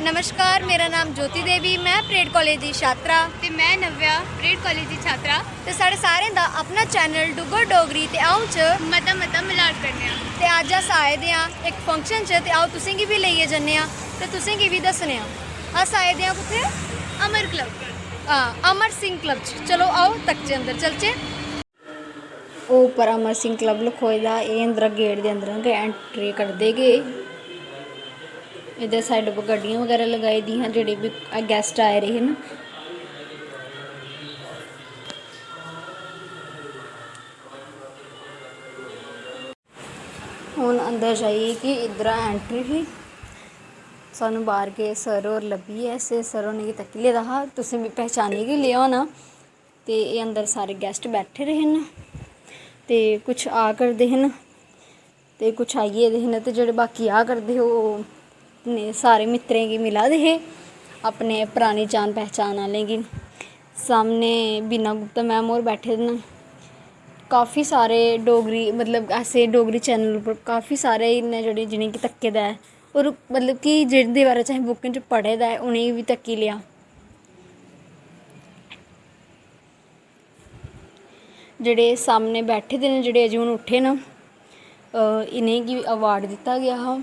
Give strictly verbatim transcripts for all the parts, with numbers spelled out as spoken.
नमस्कार, मेरा नाम ज्योति देवी, मैं परेड कालेज दी छात्रा। ते मैं नव्या, परेड कालेज दी छात्रा। ते साढ़े सारें दा अपना चैनल डुग्गर डोगरी ते अ'ऊं च मता मता मलाट करने आं। ते अज्ज अस आए दे आं इक फंक्शन च, ते आओ तुसें गी बी लेइयै जन्ने आं ते तुसें गी बी दस्सने आं। अस आए दे आं कुत्थै? अमर क्लब। हां, अमर सिंह क्लब च। चलो, आओ तकचे, अंदर चलचे। ओह् उप्पर अमर सिंह क्लब लखोए दा, एह् अंदरा गेट दे अंदरा गै एंट्री करदे गै। इद्धर साइड उप्पर गड्डियां बगैरा लगाई दियां, जेह्ड़े बी गेस्ट आए दे हे ना। हून अंदर जाइयै कि इद्धरा एंट्री ही, सानूं बाह्र गै सर होर लब्भी गे। असें सर होरें गी तक्की लेदा हा, तुसें बी पहचानी गै लेआ होना। ते एह् अंदर सारे गेस्ट बैठे दे हे न, ते कुछ आ करदे हे न, ते कुछ आई गेदे हे न, ते जेह्ड़े बाकी आ करदे हे, ओह् अपने सारे मित्तरें गी मिला दे हे, अपने परानी जान पहचान आह्लें गी। सामने बीना गुप्ता मैम होर बैठे दे न। काफ़ी सारे डोगरी, मतलब, ऐसे डोगरी चैनल उप्पर काफ़ी सारे इ'यां जेह्ड़े, जि'नेंगी तक्के दा ऐ, होर, मतलब, कि जेह्दे बारे च असें बुकें च पढ़े दा ऐ, उ'नेंगी बी तक्की लेआ। जेह्ड़े सामने बैठे दे न, जेह्ड़े अजें हून उट्ठे न, अ, इ'नेंगी अवार्ड दित्ता गेआ हा।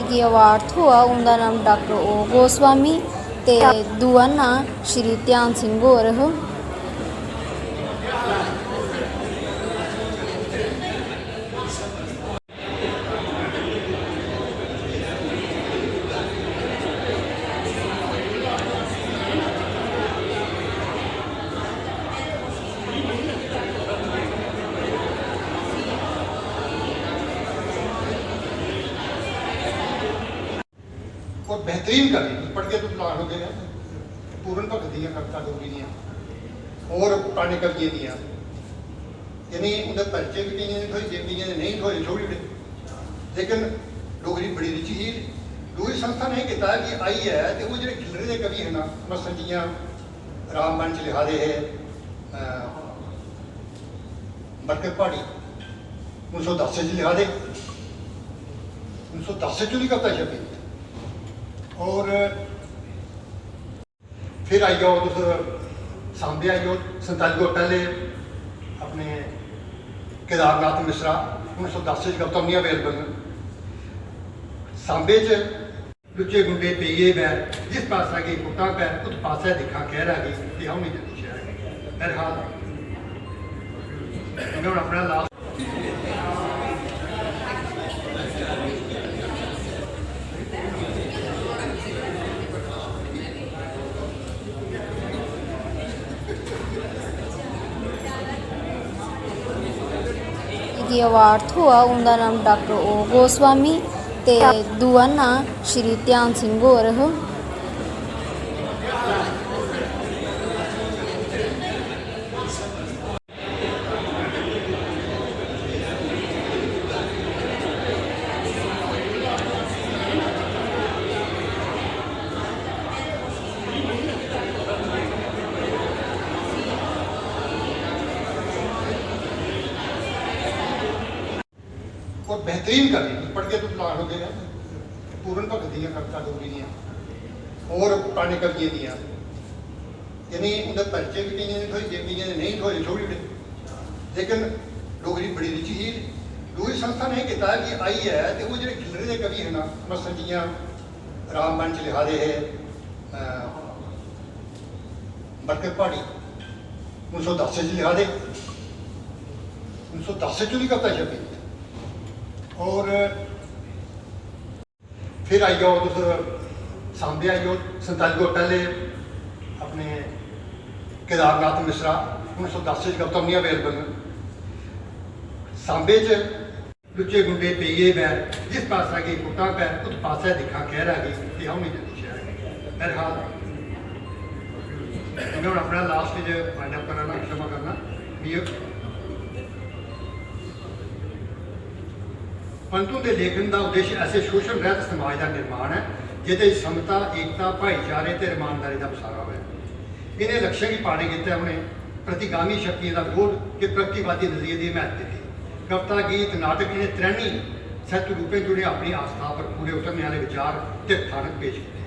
गी अवार्ड थ्होआ। उं'दा नाम डाक्टर ओ गोस्वामी ते दूआ नांऽ श्री ध्यान सिंह होर ह। और बेहतरीन करनी, तुस पढ़गे, तुस लाल हो गए, पूर्ण भगत दियां कविता डोगरी दियां, और पराने कवियें दियां, यानी उं'दे परिचय बी केइयें दे थ्होई गे, केइयें दे नेईं थ्होए, छोड़ी ओड़े। लेकिन डोगरी बड़ी रिची ही। डोगरी संस्था ने एह् कीता कि आई ऐ ते ओह् जेह्ड़े खिल्लरे दे कवि हे ना, मसलन जि'यां रामबन च लिखा दे हे, अ, बरकत प्हाड़ी, उन्नी सौ दस च लिखा दे, उन्नी सौ दस च उं'दी कविता छपी। और फिर आई जाओ तुस सांबे आई जाओ, संताली कोला पैह्ले अपने केदारनाथ मिश्रा, उन्नी सौ दस च कविता उं'दियां अवेलेबल न। सांबे च लुच्चे गुंडे पेइये बैर, जिस पासै गी पुट्टां पैर, उस पासै दिक्खां कैह्रा गी, ते अ'ऊं निं जंदी शैह्रा गी। बहरहाल, में हून अपना लास्ट गी अवार्ड थ्होआ। उं'दा नाम डाक्टर ओ गोस्वामी ते दूआ नांऽ श्री ध्यान सिंह होर ह। और बेहतरीन करनी, तुस पढ़गे, तुस लाल हो गए, पूर्ण भगत दियां कविता डोगरी दियां, और पराने कवियें दियां, यानी उं'दे परिचय बी केइयें दे थ्होई गे, केइयें दे नेईं थ्होए, छोड़ी ओड़े। लेकिन डोगरी बड़ी रिची ही। डोगरी संस्था ने एह् कीता कि आई ऐ ते ओह् जेह्ड़े खिल्लरे दे कवि हे ना, मसलन जि'यां रामबन च लिखा दे हे, अ, बरकत प्हाड़ी, उन्नी सौ दस च लिखा दे, उन्नी सौ दस च उं'दी कविता छपी। और फिर आई जाओ तुस सांबे आई जाओ, संताली कोला पैह्ले अपने केदारनाथ मिश्रा, उन्नी सौ दस च कविता उं'दियां अवेलेबल न। सांबे च लुच्चे गुंडे पेइये बैर, जिस पासै गी पुट्टां पैर, उस पासै दिक्खां कैह्रा गी, ते अ'ऊं निं जंदी शैह्रा गी। बहरहाल, में हून अपना लास्ट च वाइंड अप करा ना, क्षमा करना, मिगी पंत हुंदे लेखन दा उद्देश्य ऐसे शोषण रहित समाज दा निर्माण ऐ, जेह्दे च समता, एकता, भाईचारे ते रमानदारी दा बसारा होऐ। इ'नें लक्ष्यें गी पाने गितै उ'नें प्रतिगामी शक्तियें दा विरोध ते प्रगतिवादी नजरिये दी हमायत कीती। कविता, गीत, नाटक, इ'नें त्रैनी साहित्य रूपें च उ'नें अपनी आस्था पर पूरे उतरने आह्ले विचार ते कथानक पेश कीते।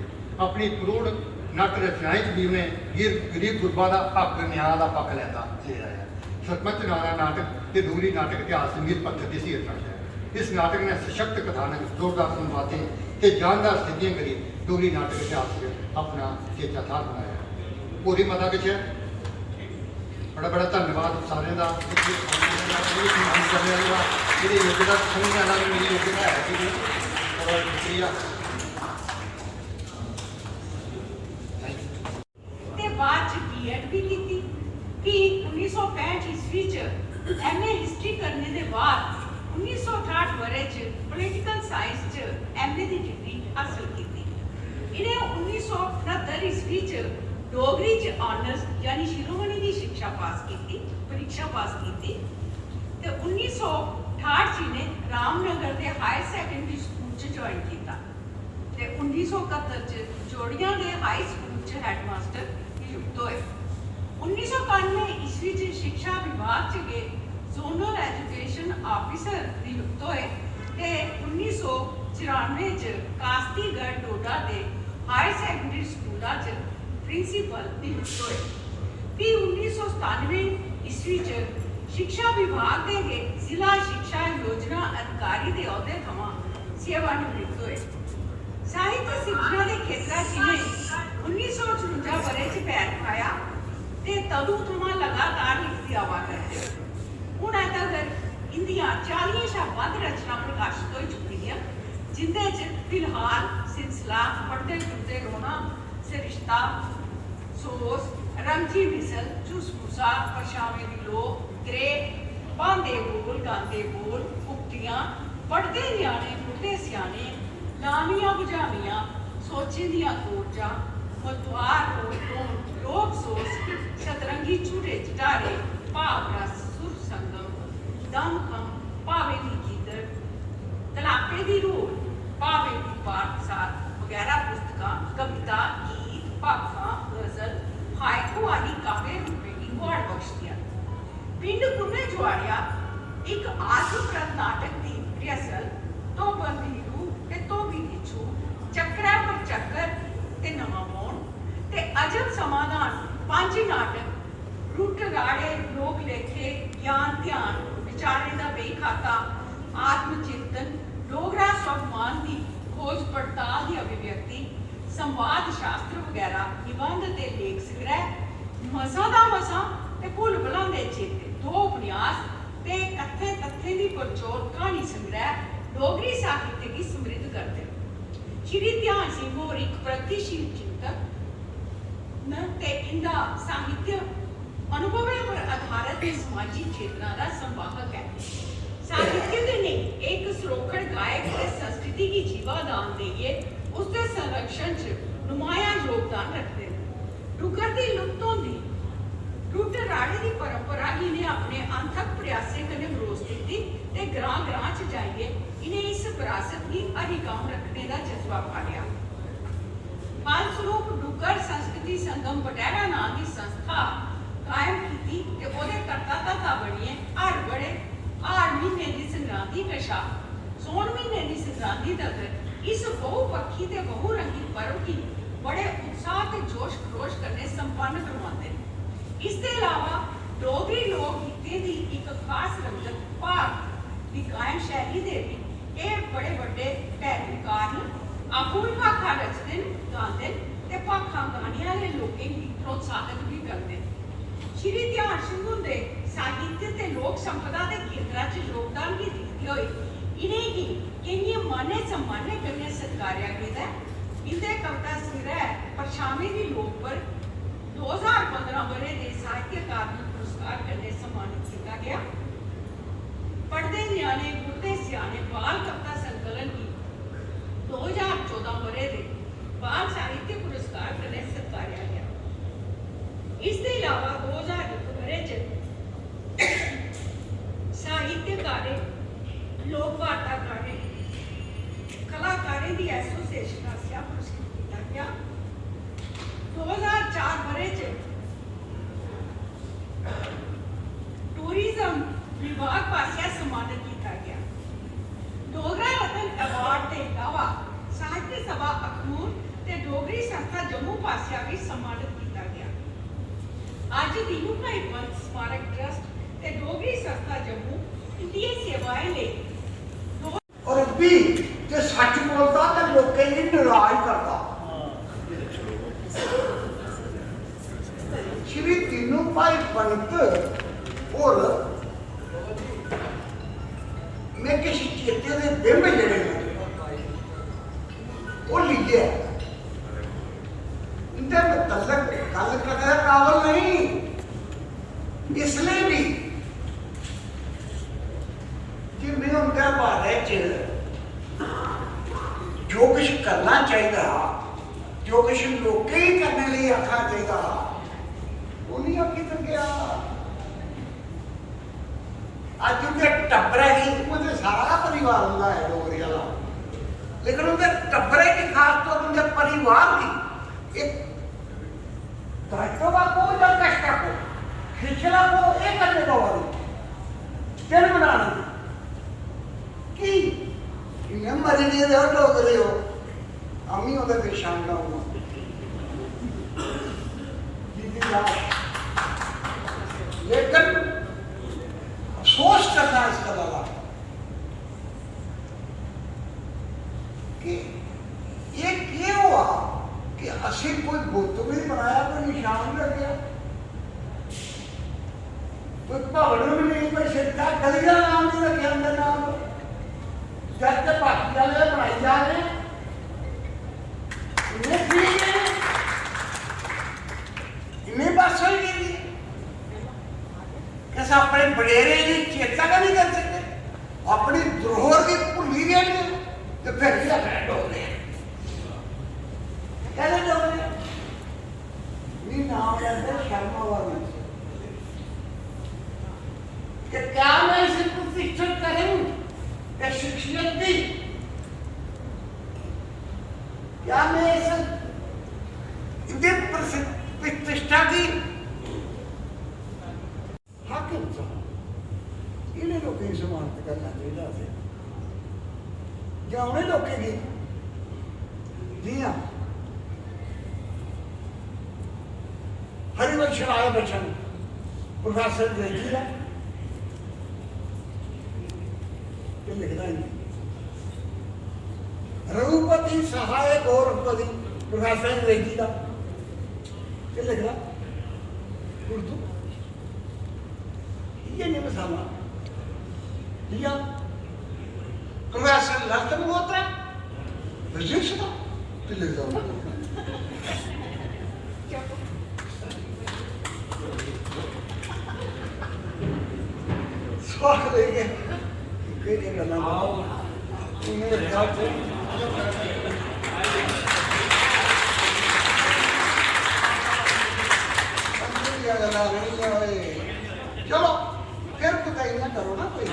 अपनी प्रौढ़ नाट्य रचनाएं च बी उ'नें गिर-, गरीब गुरबा दा हक, न्याऽ दा पक्ख लैता, लेदा ऐ। सरपंच नांऽ दा नाटक ते डोगरी नाटक इतिहास च मील पत्थर दी सीहत रचदा ऐ। इस नाटक ने सशक्त कथानक, जोरदार संवादें ते जानदार स्थितियें करी डोगरी नाटक इतिहास च अपना चेचा थाहर बनाया। होर बी मता किश ऐ। बड़ा बड़ा धन्नवाद सारें दा। इत्थै सम्मान करने आह्ले दा, एह्दे योग्य दा, समझने आह्ला बी मेरी योग्य दा है कि नेईं। बड़ा शुक्रिया। Thank you। ते बाद च बीएड बी कीती। फ्ही उन्नी सौ पैंह्ठ ईस्वी च एमए हिस्ट्री करने दे बाद उन्नी सौ ठाह्ठ ब'रे च पॉलिटिकल साइंस च एमए दी डिग्री हासल कीती। इ'नें उन्नी सौ न्हत्तर ईस्वी च डोगरी च ऑनर्स यानी शिरोमणि दी शिक्षा पास कीती, परीक्षा पास कीती ते उन्नी सौ ठाह्ठ च इ'नें Ramnagar they hire secondary school च ज्वाइन कीता। ते उन्नी सौ कत्तर च जोड़ियां दे हाई स्कूल च हैडमास्टर नियुक्त होए। उन्नी सौ कानुए ईस्वी च शिक्षा विभाग च गै जोनल एजुकेशन आफिसर नियुक्त होए ते उन्नी सौ चरानुए च Kastigarh Doda they hire secondary स्कूला च प्रिंसिपल नियुक्त होए। फ्ही उन्नी सौ सतानुए ईस्वी च शिक्षा विभाग दे गै जिला शिक्षा योजना अधिकारी दे औह्दे थमां सेवानिवृत्त होए। साहित्य सिरजना दे खेतरा च इ'नें उन्नी सौ चरुंजा ब'रे च पैर पाया ते तदूं थमां लगातार लिखदे आवा करदे न। हुनै तगर इंदियां चालियें शा बद्ध रचनां प्रकाशत होई चुकी दियां न, जिं'दे च फिलहाल सिलसिला, पढ़दे टुरदे रौह्ना, सरिश्ता, सोस, रमजी मिसल, झुसमुसा, परछावें दी लोऽ, त्रेह्, ब्हांदे बोल, गांदे बोल, उक्तियां, पढ़दे ञ्याणे, मुड़दे स्याने, लामियां बुझामियां, सोचें दियां कोरजां, मतवार, रोल टोन, लोक सोस, शतरंगी झूटे झटारे, भाव रस, सुर संगम, दम खम, भावें दी गीदड़, तलापें दी रूह, भावें दी पारसार बगैरा पुस्तकां कविता, गीत, भाखां, गजल, हाइकू आदि काव्य रूपें गी मुहाड़ बख्शदियां न। पिंड कुन्ने जुआड़ेआ इक आत्मप्रद नाटक दी रिहर्सल, धोबन दी रूह ते धोबी दी छूह, चक्करै पर चक्कर ते नमां मौन ते अजब समाधान पंज नाटक रुट्ट राह्ड़े, लोक लेखे, ज्ञान ध्यान, विचारें दा बेई खाता, आत्म चिंतन, डोगरा स्वाभिमान दी खोज पड़ताल दी अभिव्यक्ति, संवाद शास्त्र बगैरा निबंध ते लेख संग्रह, मसां दा मसां ते भुल्ल भलांदे चेते दो उपन्यास ते कत्थें तत्थें दी परचोल क्हानी संग्रह डोगरी साहित्य गी समृद्ध करदे न। श्री ध्यान सिंह होर इक प्रगतिशील चिंतक न ते इंदा साहित्य अनुभवें पर आधारत ते समाजी चेतना दा संवाहक ऐ। साहित्य गै नेईं, एह् इक सरोखड़ गायक ते संस्कृति गी जीवादान देइयै उसदे संरक्षण च नुमायां योगदान रखदे न। डुग्गर दी लुप्त होंदी रुट्ट राह्ड़े दी परंपरा गी इ'नें अपने अनथक प्रयासें कन्नै बरोस दित्ती ते ग्रां-ग्रां च जाइयै इ'नें इस बरासत गी हरिकम्म रक्खने दा जज्बा पालेआ। फलसरूप डुग्गर संस्कृति संगम बटैरा नांऽ दी संस्था कायम कीती ते ओह्दे कर्ता धर्ता बनियै हर बड़े, हर म्हीने दी संक्रांति कशा सौन म्हीने दी संक्रांति तगर इस बहुपक्खी ते बहुरंगी पर्व गी बड़े उत्साह ते जोश खरोश कन्नै संपन्न करोआंदे न। इसदे अलावा डोगरी लोक गीतें दी इक खास रंगत भाख दी कायम शैली दे बी एह् बड़े बड्डे पैरवीकार न। आपूं बी भाखां रचदे न, गांदे न ते भाखां गाने आह्ले लोकें गी प्रोत्साहत बी करदे न। श्री ध्यान सिंह हुंदे साहित्य ते लोक संपदा दे खेतरा च योगदान गी दिखदे होई इ'नेंगी केइयें माने सम्मानें कन्नै सत्कारेआ गेदा ऐ। इं'दे कविता संग्रह परछामें दी लोऽ पर दो ज्हार पंदरां ब'रे दे साहित्य अकादमी पुरस्कार कन्नै सम्मानत कीता गेआ। पढ़दे ञ्याणे, बुढ़दे स्याने बाल कविता संकलन गी दो ज्हार चौदां ब'रे दे बाल साहित्य पुरस्कार कन्नै सत्कारेआ गेआ। इसदे अलावा दो ज्हार इक ब'रे च साहित्यकारें, लोक वार्ताकारें, एसोसिएशन आसेआ पुरस्कृत कीता गेआ। दो ज्हार चार ब'रे च टूरिज्म विभाग पासेआ सम्मानत कीता गेआ। डोगरा रत्न अवार्ड दे इलावा साहित्य सभा अखनूर ते डोगरी संस्था जम्मू पासेआ बी सम्मानत कीता गेआ। अज्ज दीनू भाई पंत स्मारक ट्रस्ट ते डोगरी संस्था जम्मू इंदियें सेवाएं लेई और भी जे सच बोलदा ते लोकें गी नराज करदा। श्री दीनू भाई पंत होर में किश चेते दे बिंब जेह्ड़े न, ओह् लिखे। उं'दे मतलक गल्ल करने दे काबल नेईं, इसलेई बी कि में उं'दे बारे च जो किश करना चाहिदा हा, जो किश लोकें गी करने लेई आखना चाहिदा हा, ओह् निं आखी सकेआ। अज्ज उं'दे टब्बरै गी, उ'आं ते सारा परिवार उं'दा ऐ डोगरी आह्ला, लेकिन उं'दे टब्बरै गी, खास तौर उं'दे परिवार गी इक दायित्व आखो जां कश्ट आखो, खिचल आखो, एह् करने पवा दी। दिन बनाना की इ'यां मरी गेदे ओ डोगरे ओ, आमी ओह्दे पिच्छे शामिल होऊंगा। जिंदी लाश। लेकिन अफसोस करना इस गल्ला दा कि एह् केह् होआ कि असें कोई बुत बी बनाया, कोई निशान बी रक्खेआ, कोई भवन बी नेईं, कोई सिरका गली दा नाम निं रक्खेआ उं'दे नाम पर। जद ते बाकी आह्ले बनाई जा दे, इन्ने ठीक ऐ, इन्नी बस होई गेदी ऐ कि अस अपने बडेरें गी चेता गै निं करी सकदे, अपनी धरोहर गी भुल्ली गेदे ते फिर बी आखना डोगरे आं। कैह्दे डोगरे आं? मी नाम लैंदे शर्म आवा दी कि क्या मैं इसे प्रतिष्ठित करूं, इस शख्सियत की? क्या मैं इस, इंदे प्रति-, प्रतिष्ठा की? हाकिम साहब, इ'नें लोकें गी सम्मानत करना चाहिदा असें। जां उ'नें लोकें गी, जि'यां हरिवंश राय बच्चन प्रोफेसर अंग्रेजी दा, एह् लिखदा ही। रघुपति सहाय गौरवपति प्रोफेसर अंग्रेजी दा, एह् लिखदा उर्दू। इ'यै नेह् मसाला जि'यां प्रोफेसर ललित मल्होत्रा, रजिस्ट्रार, ढिल्ले दा सुआल लेइयै केह् केह् गल्लां आओ। चलो, फिर कुतै इ'यां करो ना कोई।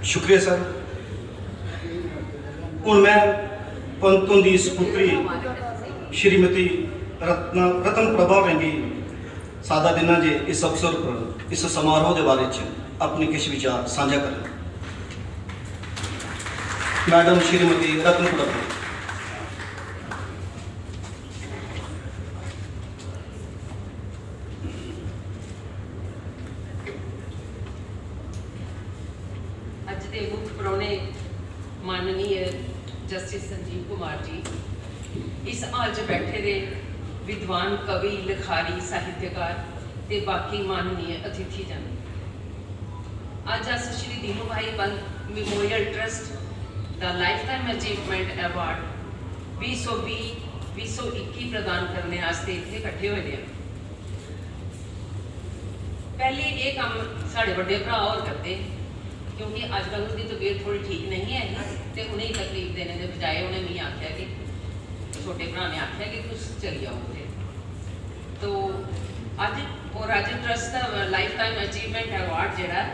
शुक्रिया सर। हून मैं पंत हुंदी सपुत्री श्रीमती रत्न, रतन प्रभा होरें गी सादा दिन्ना जे इस अवसर पर इस समारोह दे बारे च अपने किश विचार सांझा करन। मैडम श्रीमती रतन प्रभा। अज्ज दे मुक्ख परौह्ने माननीय जस्टिस संजीव कुमार जी, इस हाल च बैठे दे विद्वान कवि, लखारी, साहित्यकार ते बाकी माननीय अतिथिजन। अज्ज अस श्री दीनू भाई पंत मेमोरियल ट्रस्ट दा लाइफ टाइम अचीवमेंट अवार्ड बीह् सौ बीह् बीह् सौ इक्की प्रदान करने आस्तै इत्थै कट्ठे होए दे आं। पैह्ले एह् कम्म साढ़े बड्डे भ्राऽ होर करदे, क्योंकि अजकल उं'दी तबीयत थोह्ड़ी ठीक नेईं ऐ ही, ते उ'नेंगी तकलीफ देने दे बजाए उ'नें मिगी आखेआ कि, छोटे भ्राऽ ने आखेआ कि तुस चली जाओ उत्थै। तो अज्ज, और अज्ज ट्रस्ट दा लाइफ टाइम अचीवमेंट अवार्ड जेह्ड़ा ऐ,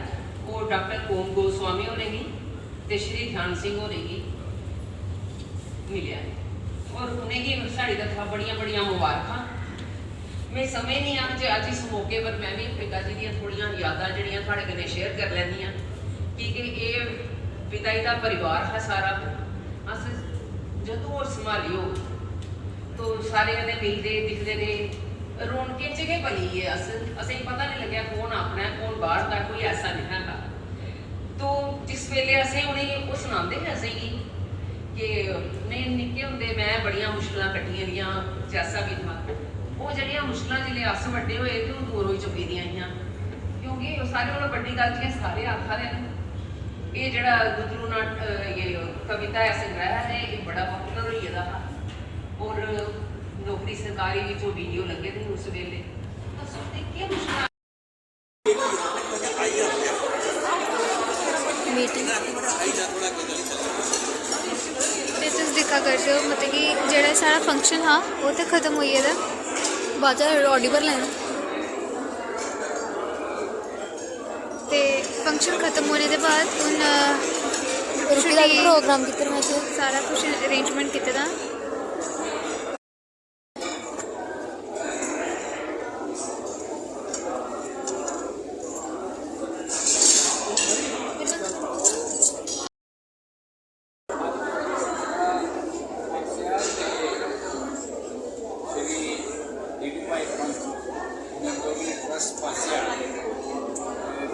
ओह् डाक्टर ओम गोस्वामी होरें गी ते श्री ध्यान सिंह होरें गी मिलेआ ऐ, और उ'नेंगी साढ़ी तरफा बड़ियां बड़ियां मुबारखां। में समझनी आं जे अज्ज इस मौके पर में बी पिता जी दियां थोह्ड़ियां यादां जेह्ड़ियां थुआढ़े कन्नै शेयर करी लैन्नी आं, की के एह् पिता जी दा परिवार हा सारा। अस जदूं होर संभाली होग, तो सारे कन्नै मिलदे, दिखदे रेह्, रौनकें च गै पली गे अस। असेंगी पता निं लग्गेआ कौन अपना ऐ, कौन बाह्र दा, कोई ऐसा निं हा। तो जिस बेल्लै असें उ'नेंगी, ओह् सनांदे हे असेंगी कि उ'नें निक्के होंदे में बड़ियां मुश्कलां कट्टियां दियां, जैसा बी था। ओह् जेह्ड़ियां मुश्कलां जिसलै अस बड्डे होए ते ओह् दूर होई चुकी दियां हियां, क्योंकि ओह् सारें कोला बड्डी गल्ल जि'यां सारे आखा दे न, एह् जेह्ड़ा गुतलू नाट-, अ, ये कविता ऐ, संग्रह ऐ, एह् बड़ा पॉपुलर होई गेदा हा। और नौकरी सरकारी बिच ओह् वीडियो लग्गे दे हे उस बेल्लै। तुस दिक्खियै मुश्कल मीटिंग। ते तुस दिक्खा करदे ओ, मतलब कि जेह्ड़ा साढ़ा फंक्शन हा, ओह् ते खत्म होई गेदा। बाचा ऑडिबल लैना। ते फंक्शन खत्म होने दे बाद हून, अ, रुकी दा छुट्टी, प्रोग्राम कीते दा में इत्थै। सारा कुछ अरेंजमेंट कीते दा। श्री दीदी भाई पंत डोगरी ट्रस्ट पासेआ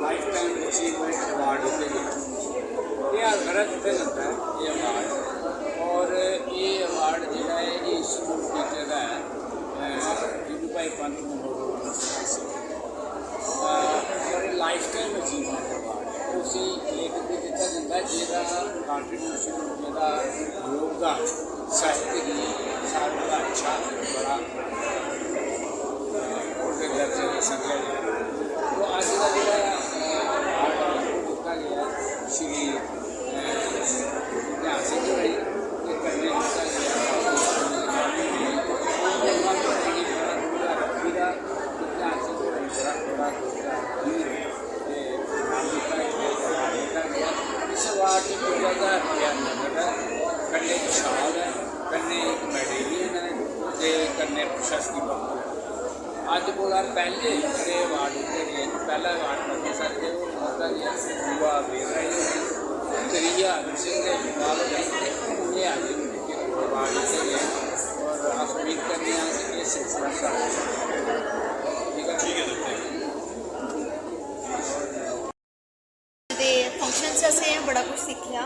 लाइफ टाइम अचीवमेंट अवार्ड दित्ते गे। एह् हर ब'रै दित्ता जंदा ऐ एह् अवार्ड, और एह् अवार्ड जेह्ड़ा ऐ, एह् इंस्टीट्यूट टीचर दा ऐ, अ, दीदी भाई पंत डोगरी ट्रस्ट पासेआ। अ, और एह् लाइफ टाइम अचीवमेंट अवार्ड ऐ, उसी लेखक गी दित्ता जंदा ऐ जेह्दा कंट्रीब्यूशन, जेह्दा योगदान साहित्य गी सारें कोला अच्छा, बड़ा, अ, उं'दे दर्जे दा समझेआ जंदा ऐ। तो अज्ज दा जेह्ड़ा, अ, अवार्ड ऐ, ओह् दित्ता गेआ श्री, अ, ध्यान सिंह होरें गी, ते कन्नै दित्ता गेआ इस अवार्ड च पंजाह् ज्हार रपेआ नगद ऐ, कन्नै इक शाल ऐ, कन्नै इक मेडेलियन ऐ ते कन्नै प्रशस्ति पत्र। अज्ज कोला पैह्ले जेह्ड़े अवार्ड दित्ते गे, पैह्ला अवार्ड पद्म सर गी, ओह् दित्ता गेआ, दूआ वीर राय होरें गी, त्रीया अग्नि सिंह दे बाल होरें गी, ते हून एह् अज्ज अवार्ड दित्ते गे। और अस उम्मीद करने आं कि एह् सिलसिला चलदा र'वै। ठीक ऐ? ठीक ऐ, ठीक ऐ। दे फंक्शन च असें बड़ा कुछ सिक्खेआ,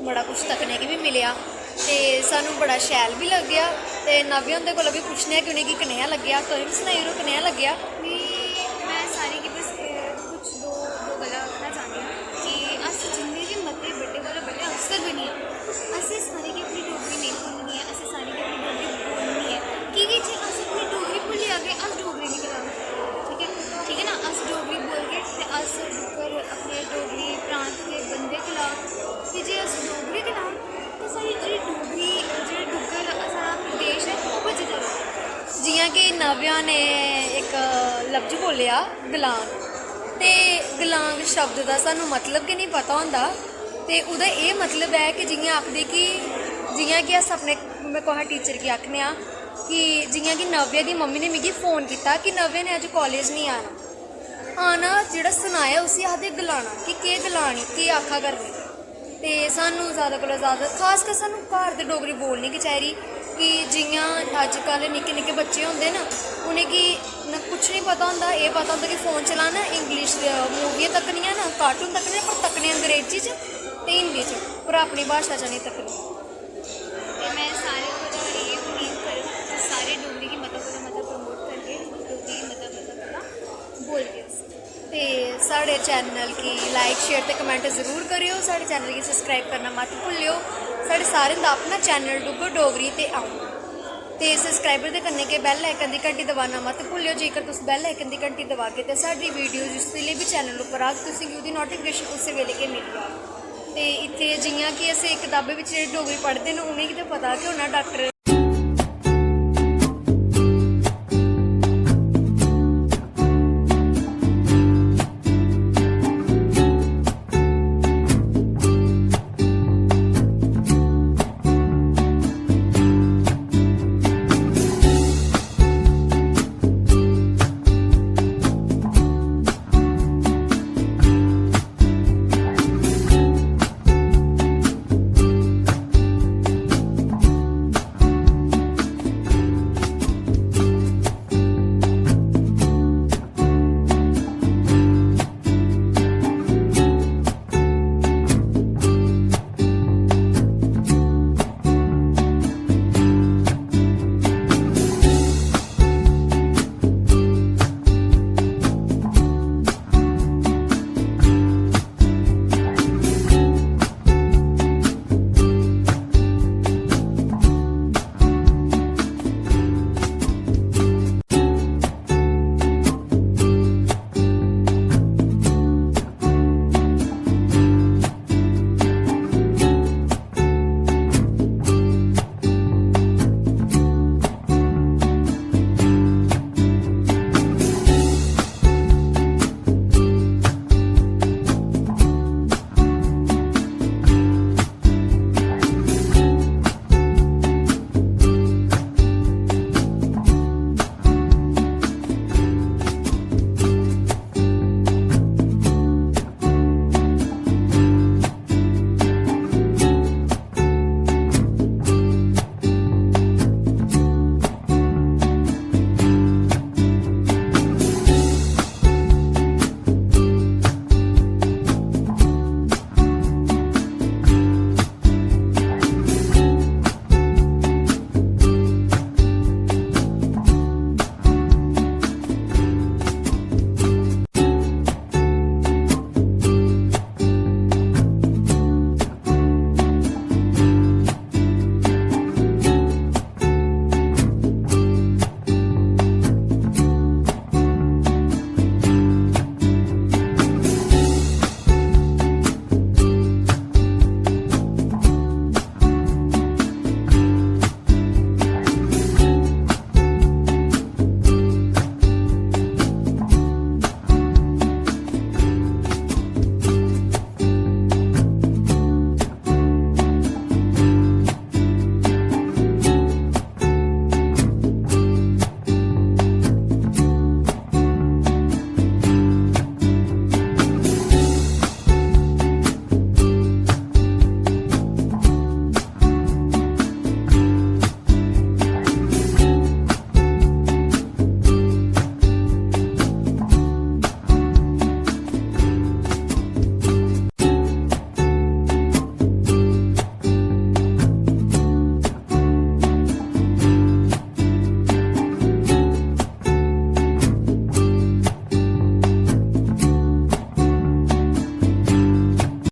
बड़ा कुछ तक्कने गी बी मिलेआ ते सानूं बड़ा शैल बी लग्गेआ। ते नव्या हुंदे कोला बी पुच्छने आं कि उ'नेंगी कनेहा लग्गेआ। तुसें बी सनाई ओड़ो कनेहा लग्गेआ। में, में सारें गी बस, अ, कुछ दो, दो गल्लां आखना चाह्न्नी आं कि अस जिन्ने बी मते बड्डे कोला बड्डे अफसर बनियै, असें सारें गी अपनी डोगरी नेईं भुल्लनी ऐ, असें सारें गी अपनी डोगरी बोलनी ऐ। की के जे अस अपनी डोगरी भुल्ली जागे, अस डोगरे निं कहलांगे। ठीक ऐ, ठीक ऐ ना? अस डोगरी बोलगे ते अस डुग्गर, अपने डोगरी प्रांत दे बंदे कहलाग। ते जे अस डोगरे कहलाग ते साढ़ी जेह्ड़ी डोगरी, जेह्ड़ी डुग्गर, साढ़ा प्रदेश ऐ, ओह् बचदा रौह्ग। जि'यां कि नव्या ने इक लफ्ज बोल्लेआ, गलांग। ते गलांग शब्द दा सानूं मतलब गै निं पता होंदा। ते ओह्दा एह् मतलब ऐ कि जि'यां आखदे कि, जि'यां कि अस अपने, में कुसै टीचर गी आखने आं कि जि'यां कि नव्या दी मम्मी ने मिगी फोन कीता कि नव्या ने अज्ज कालेज निं आना। आना जेह्ड़ा सनाया, उसी आखदे गलाना, कि केह् गलानी, केह् आखा करनी। ते सानूं जैदा कोला जैदा, खासकर सानूं घर ते डोगरी बोलनी गै चाहिदी। कि जि'यां अजकल्ल निक्के निक्के बच्चे होंदे न, उ'नेंगी न कुछ निं पता होंदा, एह् पता होंदा कि फोन चलाना, इंग्लिश मूवियां तक्कनियां न, कार्टून तक्कने, पर तक्कने अंग्रेजी च ते हिंदी च, पर अपनी भाशा च निं तक्कनी। ते में सारें कोला एह् उम्मीद करङ कि सारे डोगरी गी मता कोला मता प्रमोट करगे, डोगरी गी मता कोला मता बोलगे अस। ते साढ़े चैनल गी लाइक, शेयर ते कमेंट जरूर करेओ। साढ़े चैनल गी सब्सक्राइब करना मत भुल्लेओ। साढ़े सारें दा अपना चैनल डुग्गर डोगरी ते अ'ऊं। ते सब्सक्राइबर दे कन्नै गै बैल आइकन दी घंटी दबाना मत भुल्लेओ। जेकर तुस बैल आइकन दी घंटी दबागे ते साढ़ी वीडियो जिसलै बी चैनल उप्पर आग, तुसेंगी ओह्दी नोटिफिकेशन उस्सै बेल्लै गै मिली जाग। ते इत्थै जि'यां कि असें कताबें बिच्च जेह्ड़े डोगरी पढ़दे न, उ'नेंगी ते पता गै होना डाक्टर